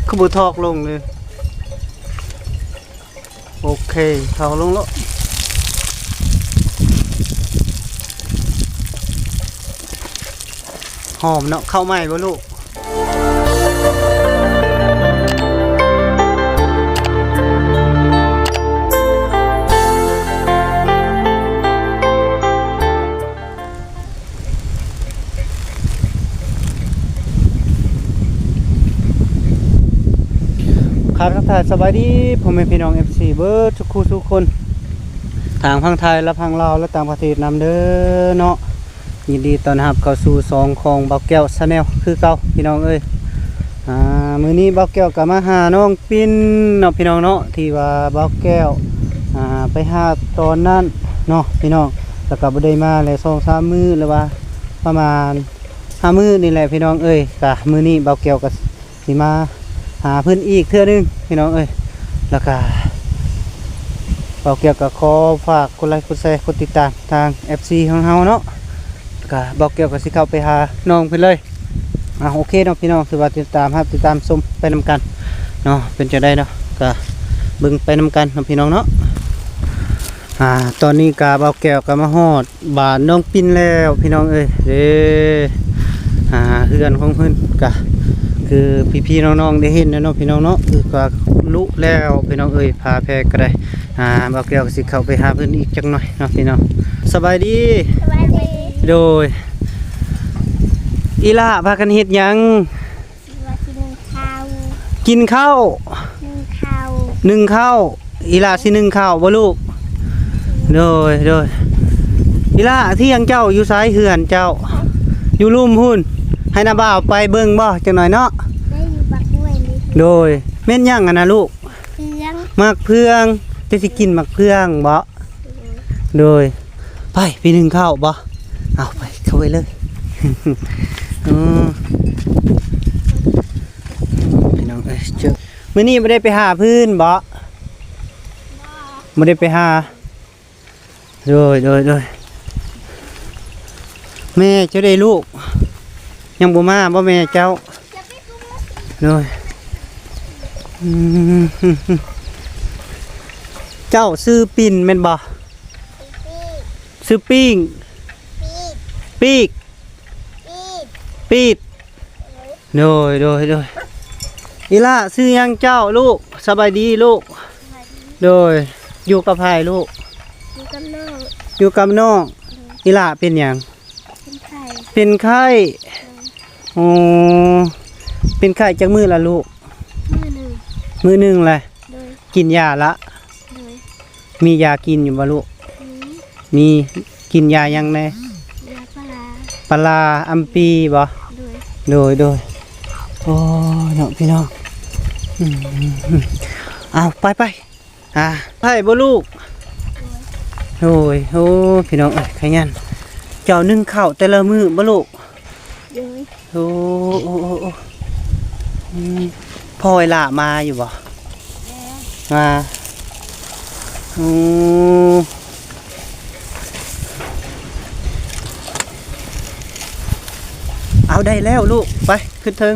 ຄືບໍ່ຖອກລົງເລີຍ? ໂອເຄ ຖອກລົງໂລດ. ຫອມເນາະ ເຂົ້າໃໝ່ບໍ່ລູກ? ຄັບ ທັກທາຍສະບາຍດີພໍ່ແມ່ພີ່ນ້ອງ ເອັຟຊີ ເບິດທຸກຄູ່ທຸກຄົນ ທາງຝັ່ງໄທ ແລະ ຝັ່ງລາວ ແລະ ຕ່າງປະເທດນຳເດີເນາະ. ຍິນດີຕ້ອນຮັບເຂົ້າສູ່ຊ່ອງຂອງບ່າວແກ້ວ Channel ຄືເກົ່າພີ່ນ້ອງເອີຍ. ອ່າ ມື້ນີ້ບ່າວແກ້ວກໍມາຫານ້ອງປິນເນາະ ພີ່ນ້ອງເນາະ ທີ່ວ່າບ່າວແກ້ວ ອ່າ ໄປຫາຕອນນັ້ນເນາະ ພີ່ນ້ອງ ແລ້ວກໍບໍ່ໄດ້ມາແລ້ວສອງສາມມື້ ຫຼືວ່າປະມານຫ້າມື້ນີ້ແຫຼະ ພີ່ນ້ອງເອີຍ. ກະມື້ນີ້ບ່າວແກ້ວກໍ ຊິມາຫາເພິ່ນອີກເທື່ອໜຶ່ງພີ່ນ້ອງເອີຍ. ແລ້ວກະບ່າວແກ້ວກໍຂໍຝາກກົດໄລ ກົດແຊ ກົດຕິດຕາມທາງ ເອັຟຊີ ຂອງເຮົາເນາະ. ແລ້ວກະບ່າວແກ້ວກໍຊິເຂົ້າໄປຫານ້ອງເພິ່ນເລີຍ. ອ່າ ໂອເຄເນາະ ພີ່ນ້ອງ ຖືວ່າຕິດຕາມຮັບ ຕິດຕາມຊົມໄປນຳກັນເນາະ ເປັນຈັ່ງໃດເນາະ ກະເບິ່ງໄປນຳກັນເນາະ ພີ່ນ້ອງເນາະ. ອ່າ ຕອນນີ້ກະບ່າວແກ້ວກໍມາຮອດ ບ້ານນ້ອງປິນແລ້ວພີ່ນ້ອງເອີຍເດ້. ອ່າ ເຮືອນຂອງເພິ່ນກະຄືພີ່ໆນ້ອງໆໄດ້ເຫັນແລ້ວເນາະ ພີ່ນ້ອງເນາະ. ຄືກະລຸແລ້ວພີ່ນ້ອງເອີຍ ຝາແພກະໄດ້. ອ່າ ບ່າວແກ້ວກໍຊິເຂົ້າໄປຫາເພິ່ນອີກຈັກໜ້ອຍເນາະ ພີ່ນ້ອງ. ສະບາຍດີ. ສະບາຍດີ. ໂດຍ. ອີ່ຫຼ້າພາກັນເຮັດຫຍັງ? ຊິວ່າຊິໜຶ້ງເຂົ້າ. ກິນເຂົ້າ. ໜຶ້ງເຂົ້າ. ໜຶ້ງເຂົ້າ. ອີ່ຫຼ້າຊິໜຶ້ງເຂົ້າບໍ່ລູກ? ໂດຍ ໂດຍ. ອີ່ຫຼ້າ ທ່ຽງເຈົ້າຢູ່ໃສ? ເຮືອນເຈົ້າຢູ່ລຸ່ມພຸ້ນ. ໃຫ້ນ້າບ່າວໄປເບິ່ງບໍ່ ຈັກໜ້ອຍເນາະ? ໄດ້ຢູ່ບັກຫ້ວຍນີ້. ໂດຍ. ແມ່ນຫຍັງຫັ້ນນະລູກ? ເຟືອງ. ໝາກເຟືອງ. ເຈົ້າຊິກິນໝາກເຟືອງບໍ່? ໂດຍ. ໂດຍ. ໄປ ໄປໜຶ້ງເຂົ້າບໍ່? ເອົາ ໄປ ເຂົ້າໄປເລີຍ. ເອີ ພີ່ນ້ອງເອີຍ ເຈີ ມື້ນີ້ບໍ່ໄດ້ໄປຫາພື້ນບໍ່? ບໍ່ ບໍ່ໄດ້ໄປຫາ. ໂດຍ ໂດຍ ໂດຍ. ແມ່ເຈົ້າເດລູກ? ຍັງບໍ່ມາບໍ່ແມ່ເຈົ້າ? ໂດຍ. ອືມ ເຈົ້າຊື່ປິນແມ່ນບໍ່? ຊື່ປີ້ງ. ປີ້ງ. ປີດ. ໂດຍ ໂດຍ ໂດຍ. ອີ່ຫຼ້າ ຊື່ຫຍັງເຈົ້າລູກ? ສະບາຍດີລູກ. ໂດຍ. ຢູ່ກັບໃຜລູກ? ຢູ່ກັບນ້ອງ. ຢູ່ກັບນ້ອງ. ໂດຍ. ອີ່ຫຼ້າເປັນຫຍັງ? ເປັນໄຂ້. ເປັນໄຂ້. ໂດຍ. ອໍ ເປັນໄຂ້ຈັກມື້ລະລູກ? ມື້ໜຶ່ງ. ມື້ໜຶ່ງແຫຼະ. ໂດຍ. ກິນຢາລະ? ໂດຍ. ມີຢາກິນຢູ່ບໍ່ລູກ? ມີ. ມີ. ກິນຢາຫຍັງແດ່? ຢາປາລາ. ປາລາອຳປີບໍ່? ໂດຍ. ໂດຍ ໂດຍ. ໂອ້ຍ ເນາະ ພີ່ນ້ອງ. ອືມ ເອົາ ໄປ ໄປ. ອ່າ ໄປບໍ່ລູກ? ໂດຍ. ໂອ້ ພີ່ນ້ອງເອີຍ ຂະຫຍັນ. ເຈົ້າໜຶ້ງເຂົ້າແຕ່ລະມື້ບໍ່ລູກ? ໂດຍ. ໂອ້ ໂອ້ ໂອ້ ໂອ້ ອືມ ພໍ່ອີ່ຫຼ້າມາຢູ່ບໍ່? ມາ. ອືມ ເອົາ ໄດ້ແລ້ວລູກ. ໄປ ຂຶ້ນເທິງ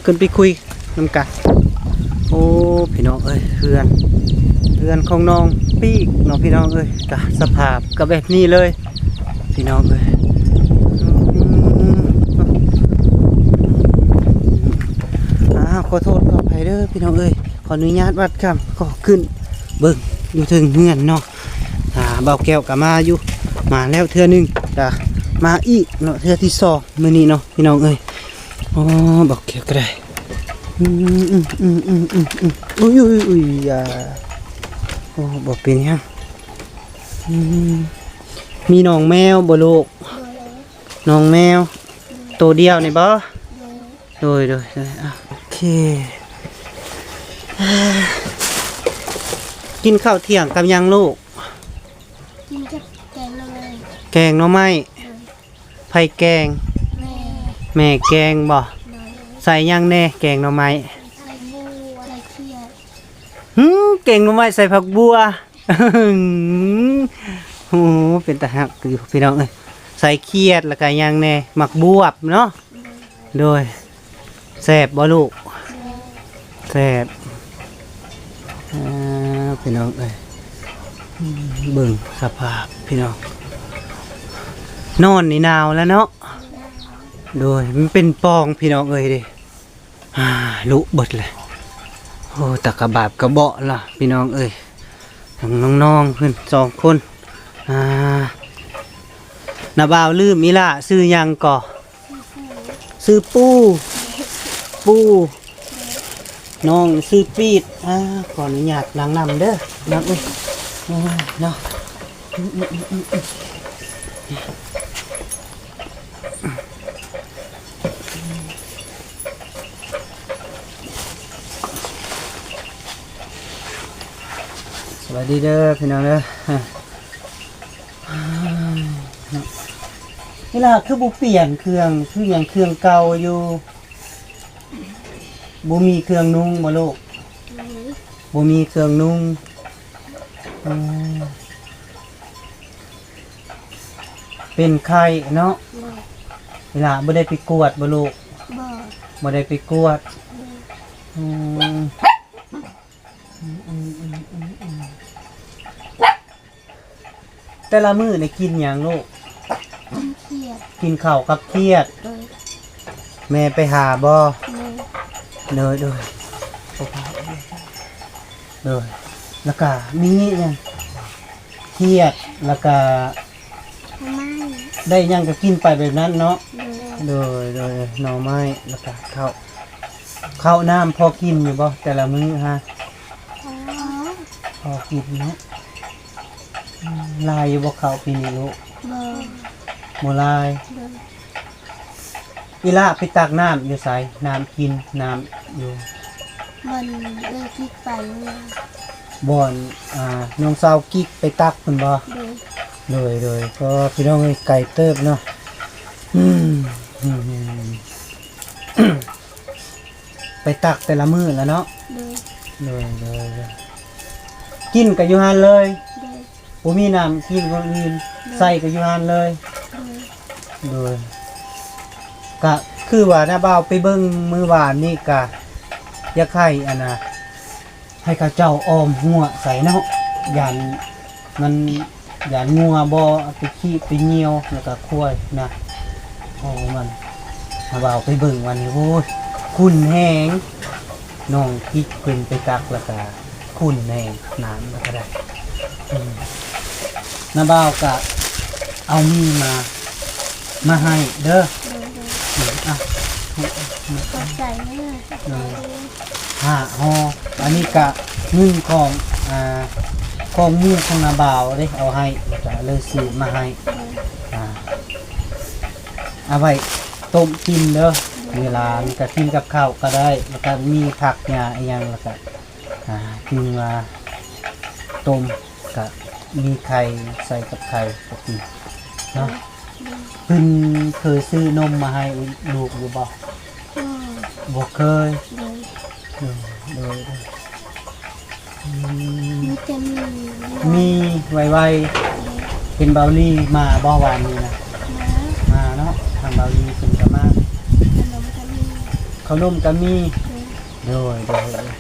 ຂຶ້ນໄປຄຸຍ ນຳກັນ. ໂອ້ ພີ່ນ້ອງເອີຍ ເຮືອນ ເຮືອນຂອງນ້ອງປີກເນາະ ພີ່ນ້ອງເອີຍ. ກະສະພາບກະແບບນີ້ເລີຍ ພີ່ນ້ອງເອີຍ. ອືມ ອ່າ ຂໍໂທດຂໍອະໄພເດີພີ່ນ້ອງເອີຍ ຂໍອະນຸຍາດວັດຄ່ຳ ຂໍຂຶ້ນເບິ່ງຢູ່ເທິງເຮືອນເນາະ. ອ່າ ບ່າວແກ້ວກະມາຢູ່ ມາແລ້ວເທື່ອໜຶ່ງ ກະມາອີກເນາະ ເທື່ອທີສອງມື້ນີ້ເນາະ ພີ່ນ້ອງເອີຍ. ອໍ ບັກເຂດກໍໄດ້ ອືມ ອືມ ອືມ ອືມ ອືມ ອືມ ອຸຍ ອຸຍ ອຸຍ ອາ ໂອ້ ບໍ່ເປັນຫຍັງ. ອືມ ມີນ້ອງແມວບໍ່ລູກ? ໂດຍ. ນ້ອງແມວ ໂດຍ ໂຕດຽວນີ້ບໍ່? ໂດຍ ໂດຍ ໂດຍ ໂດຍ. ອ່າ ໂອເຄ ກິນເຂົ້າທ່ຽງກັບຫຍັງລູກ? ກິນກັບແກງໜໍ່ໄມ້. ແກງໜໍ່ໄມ້? ໂດຍ. ໃຜແກງ? ແມ່. ແມ່ແກງບໍ່? ໂດຍ. ໃສ່ຫຍັງແດ່ແກງໜໍ່ໄມ້? ໃສ່ບົວ ໃສ່ຂຽດ. ຫື ແກງໜໍ່ໄມ້ໃສ່ຜັກບົວ. ໂອ້ ເປັນຕາຮັກຢູ່ພີ່ນ້ອງເອີຍ ໃສ່ຂຽດ ແລ້ວກະຫຍັງແດ່ ໝາກບວບເນາະ. ໂດຍ. ໂດຍ. ແຊບບໍ່ລູກ? ໂດຍ. ແປດ ອ່າ ພີ່ນ້ອງເອີຍ ເບິ່ງສະພາບພີ່ນ້ອງ ນອນນີ້ໜາວແລ້ວເນາະ. ໂດຍ ມັນເປັນປ່ອງພີ່ນ້ອງເອີຍເດ້ ອ່າ ລຸເບິດເລີຍ. ໂອ້ ຕາກະບາບກະເບາະລະພີ່ນ້ອງເອີຍ ທັງນ້ອງໆເພິ່ນສອງຄົນ. ອ່າ ນ້າບ່າວລືມອີ່ຫຼ້າ ຊື່ຫຍັງກໍ? ຊື່ປູ ປູ ນ້ອງຊື່ປີດ. ອ່າ ຂໍອະນຸຍາດນັ່ງນຳເດີ ນ້ອງເອີຍ ໂອ້ຍເນາະ. ສະບາຍດີເດີພີ່ນ້ອງເດີ. ເວລາຄືບໍ່ປ່ຽນເຄື່ອງ ຄືຫຍັງເຄື່ອງເກົ່າຢູ່? ບໍ່ມີເຄື່ອງນຸ່ງບໍ່ລູກ? ບໍ່ມີ ບໍ່ມີເຄື່ອງນຸ່ງ. ອືມ ເປັນໄຂ້ເນາະ. ບໍ່ ເວລາບໍ່ໄດ້ໄປກວດບໍ່ລູກ? ບໍ່ ບໍ່ໄດ້ໄປກວດ. ບໍ່ ອືມ ອືມ ອືມ ອືມ ອືມ ອືມ. ແຕ່ລະມື້ນີ້ກິນຫຍັງລູກ? ກິນຂຽດ ກິນເຂົ້າກັບຂຽດ. ໂດຍ ແມ່ໄປຫາບໍ່? ໂດຍ ໂດຍ ໂດຍ ໂດຍ ແລ້ວກະມີຫຍັງ? ຂຽດ ແລ້ວກະ ໜໍ່ໄມ້ ໄດ້ຫຍັງກະກິນໄປແບບນັ້ນເນາະ. ໂດຍ ໂດຍ ໂດຍ ໜໍ່ໄມ້ ແລ້ວກະເຂົ້າ ເຂົ້ານ້ຳພໍກິນຢູ່ບໍ່ແຕ່ລະມື້ຮະ? ພໍ ພໍກິນເນາະ. ອືມ ຫຼາຍຢູ່ບໍ່ເຂົ້າປີນີ້ລູກ? ບໍ່ ບໍ່ຫຼາຍ. ໂດຍ ອີ່ຫຼ້າໄປຕັກນ້ຳຢູ່ໃສ? ນ້ຳກິນ ນ້ຳຢູ່ ບ່ອນເອື້ອຍກິກໄປ ບ່ອນ ອ່າ ນ້ອງສາວກິກໄປຕັກພຸ້ນບໍ່? ໂດຍ ໂດຍ ໂດຍ. ກໍພີ່ນ້ອງເອີຍ ໄກເຕີບເນາະ. ອືມ ອືມ ໄປຕັກແຕ່ລະມື້ລະເນາະ. ໂດຍ ໂດຍ ໂດຍ ໂດຍ. ກິນກະຢູ່ຫັ້ນເລີຍ? ໂດຍ ບໍ່ມີນ້ຳກິນບ່ອນອື່ນ. ໂດຍ ໃສ່ກະຢູ່ຫັ້ນເລີຍ. ໂດຍ ໂດຍ. ກະຄືວ່ານ້າບ່າວໄປເບິ່ງມື້ວານນີ້ກະຢາກໃຫ້ ອັນນ່າ ໃຫ້ເຂົາເຈົ້າອ້ອມຮົ້ວໃສ່ເນາະ ຢ້ານມັນ ຢ້ານງົວບໍ່ໄປຂີ້ໄປຍ່ຽວ ແລ້ວກະຄວາຍນະ. ໂອ້ ມັນ ນ້າບ່າວໄປເບິ່ງວັນນີ້ ໂອ້ຍ ຂຸ້ນແຮງ. ນ້ອງກິກເພິ່ນໄປຕັກແລ້ວກະຂຸ້ນແຮງ ນ້ຳແລ້ວກະໄດ້. ອືມ ນ້າບ່າວກະເອົາໝີ່ມາ ມາໃຫ້ເດີ. ໂດຍ ໂດຍ ອືມ ອ່ະ ຂອບໃຈເດີ. ໂດຍ ຫ້າຫໍ່ ອັນນີ້ກະເງິນຂອງ ອ່າ ຂອງໝູ່ຂອງນ້າບ່າວເດ້ ເອົາໃຫ້ ແລ້ວກະເລີຍຊື້ມາໃຫ້. ໂດຍ ອ່າ ເອົາໄວ້ຕົ້ມກິນເດີ. ໂດຍ ເວລານີ້ກະກິນກັບເຂົ້າກະໄດ້ ແລ້ວກະມີຜັກຫຍ້າອີ່ຫຍັງ ແລ້ວກະ ອ່າ ຈຶ່ງວ່າຕົ້ມ ກະມີໄຂ່ ໃສ່ກັບໄຂ່ກະກິນເນາະ. ໂດຍ ໂດຍ. ເພິ່ນເຄີຍຊື້ນົມມາໃຫ້ລູກຢູ່ບໍ່? ບໍ່ ບໍ່ເຄີຍ. ໂດຍ ໂດຍ ໂດຍ ໂດຍ. ອືມ ມີແຕ່ໝີ່ ໝີ່ໄວໆ. ໂດຍ ເຫັນບ່າວລີມາບໍ່ວານນີ້ນະ? ມາ ມາເນາະ. ທາງບ່າວລີເພິ່ນກະມາ. ເຂົ້າໜົມກະມີ ເຂົ້າໜົມກະມີ. ໂດຍ ໂດຍ ໂດຍ ໂດຍ.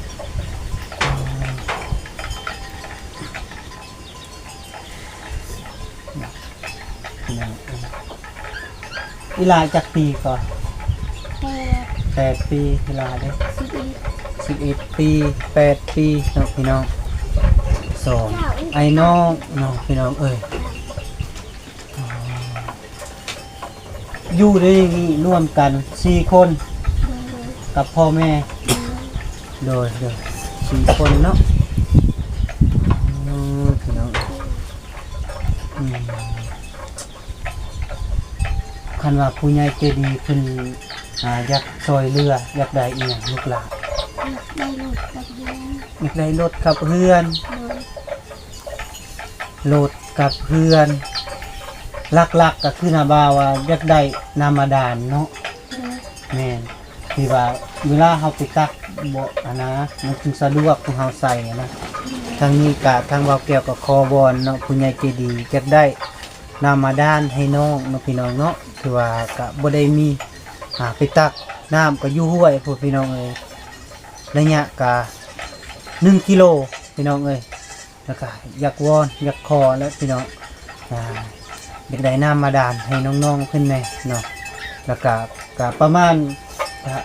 ອີ່ຫຼ້າຈັກປີກໍ? ແປດ ແປດປີ. ອີ່ຫຼ້າເດ້? ສິບເອັດ ສິບເອັດປີ ແປດປີເນາະພີ່ນ້ອງ. ສອງອ້າຍນ້ອງເນາະພີ່ນ້ອງເອີຍ. ອໍ ຢູ່ໃນນີ້ລວມກັນສີ່ຄົນ ໂດຍ ກັບພໍ່ແມ່. ໂດຍ ໂດຍ ໂດຍ ສີ່ຄົນເນາະ. ອໍ ພີ່ນ້ອງ ອືມ ຄັນວ່າຜູ້ໃຫຍ່ໃຈດີເພິ່ນ ອ່າ ຢາກຊ່ອຍເຫຼືອ ຢາກໄດ້ອີ່ຫຍັງລູກຫຼານ? ຢາກໄດ້ລົດກັບເຮືອນ. ຢາກໄດ້ລົດກັບເຮືອນ. ໂດຍ ລົດກັບເຮືອນ ຫຼັກໆກະຄືນ້າບ່າວວ່າຢາກໄດ້ນ້ຳບາດານເນາະ. ໂດຍ ແມ່ນ ທີ່ວ່າເວລາເຮົາໄປຕັກບໍ່ ອັນນະ ມັນຈຶ່ງສະດວກຂອງເຮົາໃສ່ ອັນນະ. ໂດຍ ທາງນີ້ກະ ທາງບ່າວແກ້ວກະຂໍວອນເນາະ ຜູ້ໃຫຍ່ໃຈດີຢາກໄດ້ນ້ຳບາດານໃຫ້ນ້ອງເນາະ ພີ່ນ້ອງເນາະ. ຖືວ່າກະບໍ່ໄດ້ມີ ຫາໄປຕັກນ້ຳກະຢູ່ຫ້ວຍພຸ້ນ ພີ່ນ້ອງເອີຍ. ໄລຍະກະໜຶ່ງກິໂລພີ່ນ້ອງເອີຍ. ແລ້ວກະຢາກວອນຢາກຂໍແຫຼະພີ່ນ້ອງ ອ່າ ຢາກໄດ້ນ້ຳບາດານໃຫ້ນ້ອງໆເພິ່ນແດ່ເນາະ. ແລ້ວກະ ກະປະມານ ກະ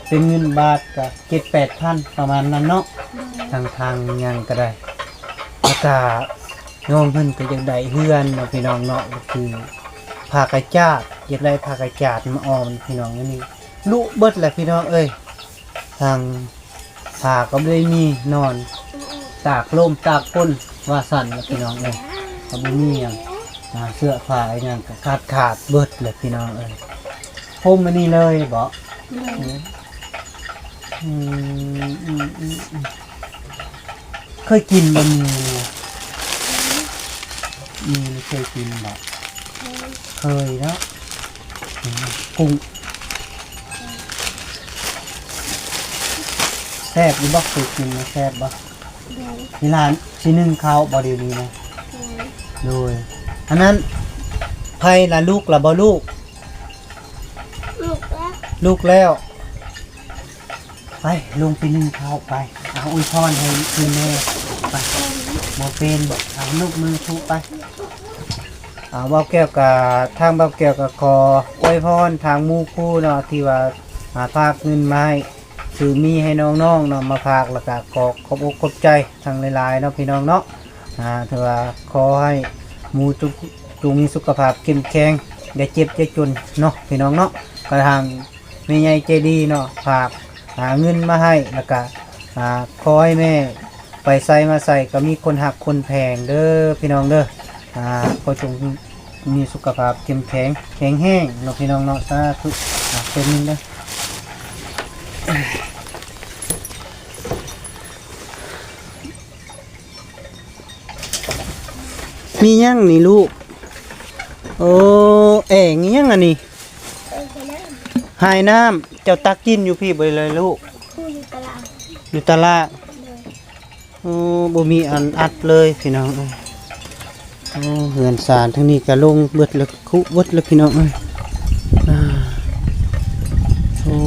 ເປັນເງິນບາດກະເຈັດແປດພັນປະມານນັ້ນເນາະ ໂດຍ ທາງ ທາງຫຍັງກະໄດ້. ແລ້ວກະນ້ອງເພິ່ນກະຢາກໄດ້ເຮືອນເນາະພີ່ນ້ອງເນາະ ກະຄືຜ້າກະຈາດ ຢາກໄດ້ຜ້າກະຈາດມາອ້ອມພີ່ນ້ອງ. ອັນນີ້ລຸເບິດແຫຼະພີ່ນ້ອງເອີຍ ທາງຜ້າກໍບໍ່ໄດ້ມີນອນ ຕາກລົມຕາກຝົນວ່າຊັ້ນລະພີ່ນ້ອງເອີຍ. ກໍບໍ່ມີຫຍັງ ອ່າ ເສື້ອຜ້າອີຫຍັງກໍຂາດຂາດເບິດລະພີ່ນ້ອງເອີຍ. ໂຮມອັນນີ້ເລີຍບໍ? ໂດຍ ອືມ ອືມ ອືມ ອືມ. ເຄີຍກິນບໍ່ໝີ່? ໝີ່ເຄີຍກິນບໍ່? ເຄີຍ ເຄີຍເນາະ. ອືມ ກຸ້ງ ແຊບຢູ່ບໍ່? ເຄີຍກິນແຊບບໍ່? ໂດຍ ເວລາຊິໜຶ້ງເຂົ້າບໍ່ດຽວນີ້ນະ? ໂດຍ ໂດຍ. ອັນນັ້ນ ໄຜລະ ລຸກລະບໍ່ລູກ? ລຸກແລ້ວ ລຸກແລ້ວ. ໄປ ລົງໄປໜຶ້ງເຂົ້າໄປ. ເອົາ ອວຍພອນໃຫ້ເພິ່ນແດ່ໄປ. ບໍ່ເປັນ ເອົາ ນົບມືທຸໄປ. ອ່າ ບ່າວແກ້ວກະ ທາງບ່າວແກ້ວກະຂໍອວຍພອນທາງໝູ່ຄູ່ເນາະ ທີ່ວ່າ ອ່າ ຝາກເງິນມາໃຫ້ ຊື້ໝີ່ໃຫ້ນ້ອງໆເນາະ ມາຝາກ. ແລ້ວກະຂໍຂອບອົກຂອບໃຈທັງຫຼາຍໆເນາະພີ່ນ້ອງເນາະ. ອ່າ ຖືວ່າຂໍໃຫ້ໝູ່ຈົ່ງ ຈົ່ງມີສຸຂະພາບເຂັ້ມແຂງ ຢ່າເຈັບຢ່າຈົນເນາະພີ່ນ້ອງເນາະ. ກະທາງ ແມ່ໃຫຍ່ໃຈດີເນາະ ຝາກຫາເງິນມາໃຫ້ ແລ້ວກະ ອ່າ ຂໍໃຫ້ແມ່ໄປໃສມາໃສກໍມີຄົນຮັກຄົນແພງເດີພີ່ນ້ອງເດີ. ອ່າ ຂໍຈົ່ງມີສຸຂະພາບເຂັ້ມແຂງ ແຂງແຮງເນາະພີ່ນ້ອງເນາະ. ສາທຸ. ອ່າ ເປັນໜຶ່ງເດີ. ມີຫຍັງນີ້ລູກ? ໂອ້ ແອ່ງອີຫຍັງອັນນີ້? ເອີ ໄຮ່ນ້ຳ ໄຮ່ນ້ຳ. ເຈົ້າຕັກກິນຢູ່ພີ້ບໍ່ໄດ້ເລີຍລູກ? ຢູ່ຕະຫຼາດ ຢູ່ຕະຫຼາດ. ໂດຍ. ໂອ້ ບໍ່ມີອັນອັດເລີຍພີ່ນ້ອງເອີຍ. ໂອ້ ເຮືອນຊານທາງນີ້ກະລົງເບິດແລ້ວ ຄຸເບິດແລ້ວພີ່ນ້ອງເອີຍ. ອ່າ ໂອ້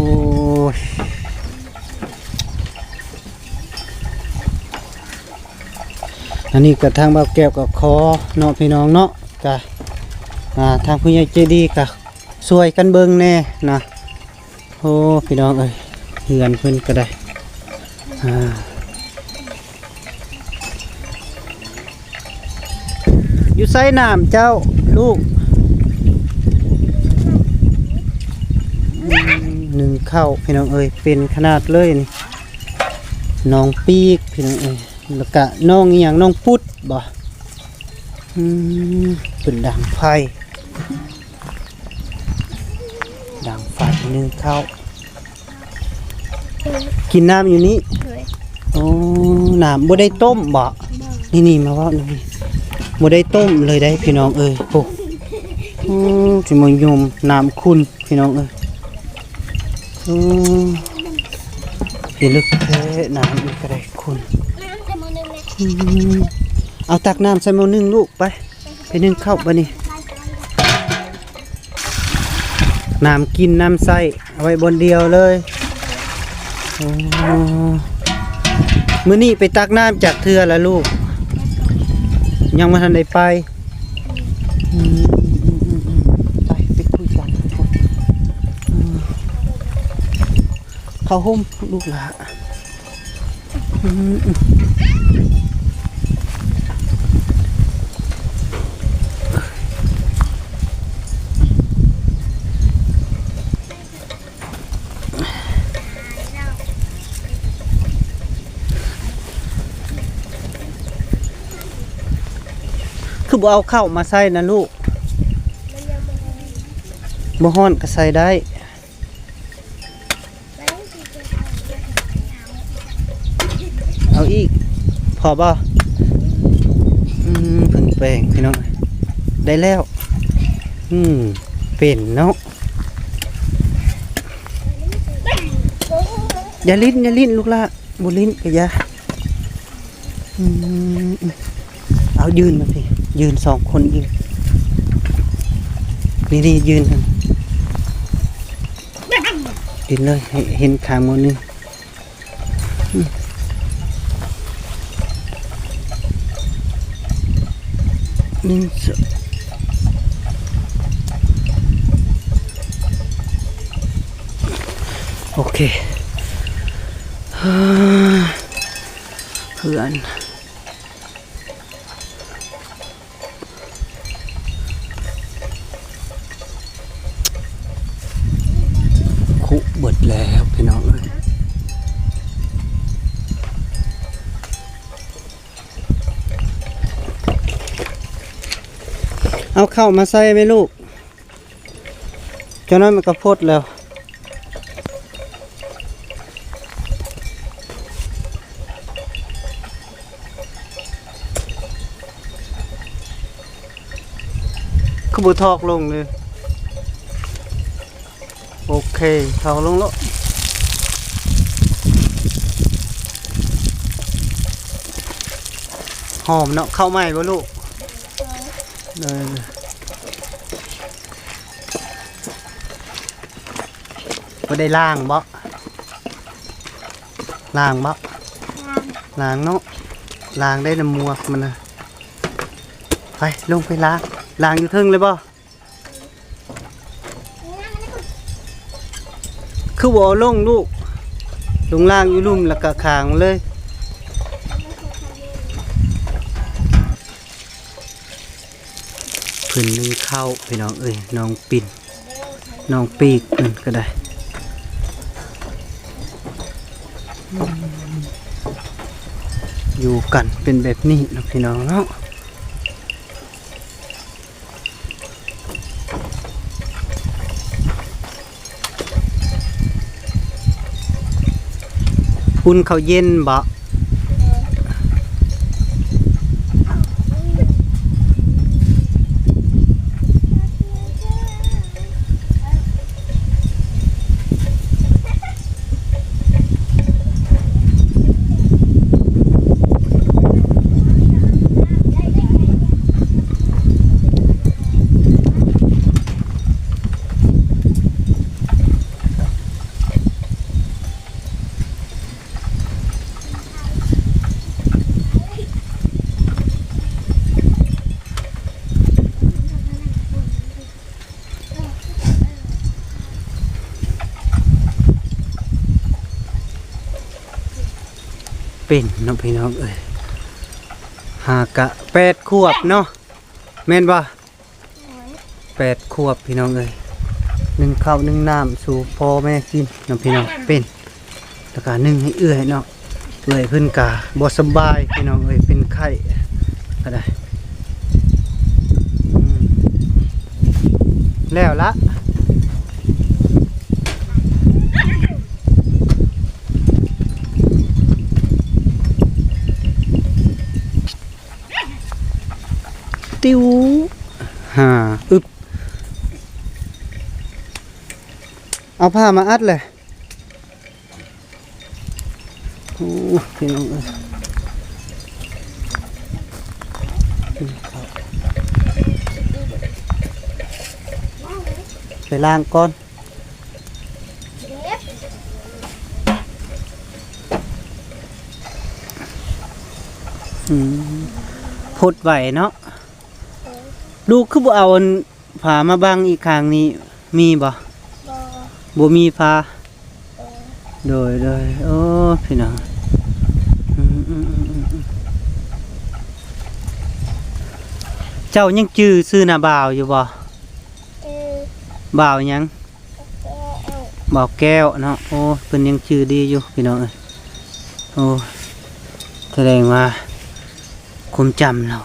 ຍ ອັນນີ້ກະທາງບ່າວແກ້ວກະຂໍເນາະພີ່ນ້ອງເນາະ ກະ ອ່າ ທາງຜູ້ໃຫຍ່ໃຈດີກະຊ່ວຍກັນເບິ່ງແດ່ນະ. ໂອ້ ພີ່ນ້ອງເອີຍ ເຮືອນເພິ່ນກໍໄດ້ ອ່າ ຢູ່ໃສນ້ຳເຈົ້າລູກ? ອືມ ໜຶ້ງເຂົ້າພີ່ນ້ອງເອີຍ ເປັນຂະໜາດເລີຍນີ້ ນ້ອງປີກພີ່ນ້ອງເອີຍ. ແລ້ວກະນ້ອງອີ່ຫຍັງ ນ້ອງປຸດບໍ? ອືມ ເປັນດັງໄຟ ດັງໄຟໜຶ້ງເຂົ້າ ກິນນ້ຳຢູ່ນີ້. ໂດຍ. ໂອ້ ນ້ຳບໍ່ໄດ້ຕົ້ມບໍ? ບໍ່. ນີ້ໆ ມາເວົ້ານຳນີ້ ບໍ່ໄດ້ຕົ້ມເລີຍໄດ໋ພີ່ນ້ອງເອີຍ. ໂອ້ ໂອ້ ຊິມາຍົມນ້ຳຂຸ່ນພີ່ນ້ອງເອີຍ. ໂອ້ ພິລຶກແທ້ ນ້ຳນີ້ກໍໄດ້ຂຸ່ນ. ອືມ ເອົາຕັກນ້ຳໃສ່ໝໍ້ໜຶ້ງລູກ ໄປ ໄປໜຶ້ງເຂົ້າບາດນີ້. ນ້ຳກິນນ້ຳໃຊ້ ເອົາໄວ້ບ່ອນດຽວເລີຍ. ໂອ້ ມື້ນີ້ໄປຕັກນ້ຳຈັກເທື່ອລະລູກ? ຍັງບໍ່ທັນໄດ້ໄປ. ອືມ ໄປ ໄປຄຸຍກັນ. ອືມ ເຂົ້າຮົ່ມລູກຫຼ້າ. ອືມ ອືມ ຄືບໍ່ເອົາເຂົ້າມາໃສ່ນະລູກ? ບໍ່ຮ້ອນກໍໃສ່ໄດ້. ເອົາອີກ ພໍບໍ່? ອືມ ເພິ່ນແປງພີ່ນ້ອງ ໄດ້ແລ້ວ. ອືມ ເປັນເນາະ. ຢ່າຫຼິ້ນ ຢ່າຫຼິ້ນລູກຫຼ້າ ບໍ່ຫຼິ້ນກໍຢ່າ. ອືມ ເອົາຢືນມາພີ້ ຢືນສອງຄົນ ຢືນ ນີ້ໆ ຢືນ ຢືນເລີຍ ໃຫ້ເຫັນຂ້າງໝໍ້ໜຶ້ງ. ໜຶ່ງ ສອງ ໂອເຄ ເຮືອນ ຄຸເບິດແລ້ວພີ່ນ້ອງເອີຍ. ເອົາເຂົ້າມາໃສ່ແມ່ລູກ. ເຈົ້ານັ້ນມັນກະຟົດແລ້ວ. ຄືບໍ່ຖອກລົງເລີຍ? ໂອເຄ ຖອກລົງໂລດ. ຫອມເນາະ. ເຂົ້າໃໝ່ບໍ່ລູກ? ເອີ. ບໍ່ໄດ້ລ້າງບໍ່? ລ້າງບໍ່? ລ້າງ ລ້າງເນາະ. ລ້າງໄດ້ນ້ຳໝວກມັນນະ. ໄປ ລົງໄປລ້າງ. ລ້າງຢູ່ເທິງເລີຍບໍ່? ຄືບໍ່ເອົາລົງລູກ? ລົງລ້າງຢູ່ລຸ່ມແລ້ວກະຄ້າງເລີຍ. ເພິ່ນໜຶ້ງເຂົ້າພີ່ນ້ອງເອີຍ. ນ້ອງປິ້ນ ນ້ອງປີກເພິ່ນກະໄດ້ ຢູ່ກັນເປັນແບບນີ້ເນາະພີ່ນ້ອງເນາະ. ອຸ່ນເຂົ້າເຢັນບໍ? ເປັນເນາະພີ່ນ້ອງເອີຍ. ຫາກະແປດຂວບເນາະ ແມ່ນບໍ່? ແປດຂວບພີ່ນ້ອງເອີຍ. ໜຶ້ງເຂົ້າໜຶ້ງນ້ຳສູ່ພໍ່ແມ່ກິນເນາະພີ່ນ້ອງ. ເປັນ ແລ້ວກະໜຶ້ງໃຫ້ເອື້ອຍເນາະ. ເອື້ອຍເພິ່ນກະບໍ່ສະບາຍພີ່ນ້ອງເອີຍ ເປັນໄຂ້ກະໄດ້. ອືມ ແລ້ວລະ ຕິວ ຫາ ອຶບ ເອົາຜ້າມາອັດແຫຼະ. ໂອ້ ພີ່ນ້ອງເອີຍ ໄປລ້າງກ່ອນ. ອືມ ພົດໄຫວເນາະ. ລູກຄືບໍ່ເອົາອັນ ຝາມາບັງອີກຂ້າງນີ້ມີບໍ່? ບໍ່ ບໍ່ມີຝາ. ໂດຍ ໂດຍ ໂອ້ ພີ່ນ້ອງ ອືມ ອືມ ອືມ ອືມ ອືມ ເຈົ້າຍັງຈື່ຊື່ນ້າບ່າວຢູ່ບໍ່? ຈື່ ບ່າວຫຍັງ? ບ່າວແກ້ວ ບ່າວແກ້ວເນາະ. ໂອ້ ເພິ່ນຍັງຈື່ດີຢູ່ພີ່ນ້ອງເອີຍ. ໂອ້ ສະແດງວ່າຄວາມຈຳລາວ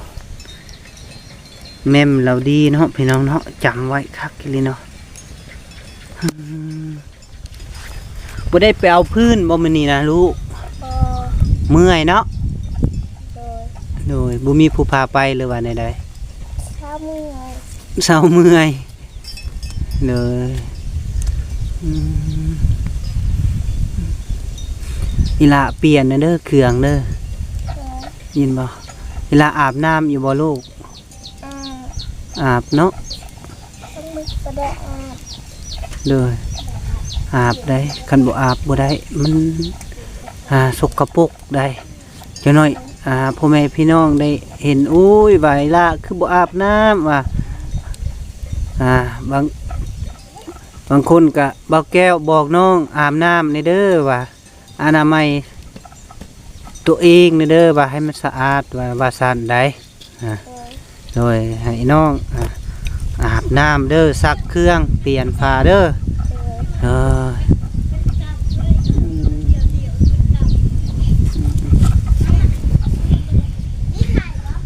ແມ່ມລາວດີເນາະພີ່ນ້ອງເນາະ ຈຳໄວ້ຄັກອີ່ຫຼີເນາະ. ອືມ ບໍ່ໄດ້ໄປເອົາຟືນບໍ່ມື້ນີ້ນະລູກ? ບໍ່ ເມື່ອຍເນາະ. ໂດຍ ໂດຍ ບໍ່ມີຜູ້ພາໄປ ຫຼືວ່າແນວໃດ? ເຊົາເມື່ອຍ ເຊົາເມື່ອຍ. ເລີຍ ອືມ ອີ່ຫຼ້າປ່ຽນແດ່ເດີເຄື່ອງເດີ ເອີ ຍິນບໍ່? ອີ່ຫຼ້າອາບນ້ຳຢູ່ບໍ່ລູກ? ອາບ ອາບເນາະ ບໍ່ໄດ້ອາບ. ໂດຍ ອາບໄດ້ ຄັນບໍ່ອາບບໍ່ໄດ້ ມັນ ອ່າ ສົກກະປົກໄດ໋ ຈັກໜ້ອຍ ອ່າ ພໍ່ແມ່ພີ່ນ້ອງໄດ້ເຫັນ ໂອ້ຍ ວາຍລະຄືບໍ່ອາບນ້ຳວ່າ ອ່າ ບາງ ບາງຄົນກະ ບ່າວແກ້ວບອກນ້ອງອາບນ້ຳແດ່ເດີວ່າ ອະນາໄມຕົວເອງແດ່ເດີ ວ່າໃຫ້ມັນສະອາດ ວ່າ ວ່າຊັ້ນໄດ໋ ອ່າ ໂດຍ ໃຫ້ນ້ອງ ອ່າ ອາບນ້ຳເດີ ຊັກເຄື່ອງ ປ່ຽນຜ້າເດີ ໂດຍ ເອີ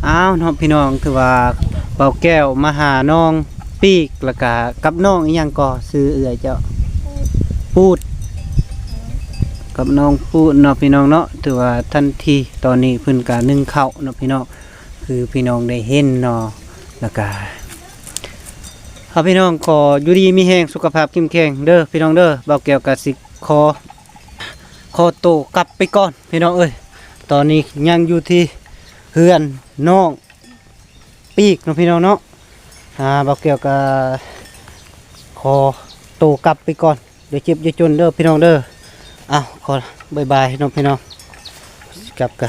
ອ້າວເນາະ ພີ່ນ້ອງ ຖືວ່າບ່າວແກ້ວມາຫານ້ອງປີກ ແລ້ວກະກັບນ້ອງອີ່ຫຍັງກໍ ຊື່ເອື້ອຍເຈົ້າ? ປູດ ກັບນ້ອງປູດເນາະ ພີ່ນ້ອງເນາະ ຖືວ່າທັນທີຕອນນີ້ເພິ່ນກະໜຶ້ງເຂົ້າເນາະ ພີ່ນ້ອງ ຄືພີ່ນ້ອງໄດ້ເຫັນເນາະ ແລ້ວກະ ເອົາ ພີ່ນ້ອງ ຂໍຢູ່ດີມີແຮງ ສຸຂະພາບເຂັ້ມແຂງເດີ ພີ່ນ້ອງເດີ ບ່າວແກ້ວກະຊິຂໍ ຂໍໂຕກັບໄປກ່ອນ ພີ່ນ້ອງເອີຍ ຕອນນີ້ຍັງຢູ່ທີ່ເຮືອນນ້ອງປີກເນາະ ພີ່ນ້ອງເນາະ ອ່າ ບ່າວແກ້ວກະຂໍໂຕກັບໄປກ່ອນ ຢ່າເຈັບຢ່າຈົນເດີ ພີ່ນ້ອງເດີ ເອົາ ຂໍບາຍບາຍເນາະ ພີ່ນ້ອງ ກັບກະ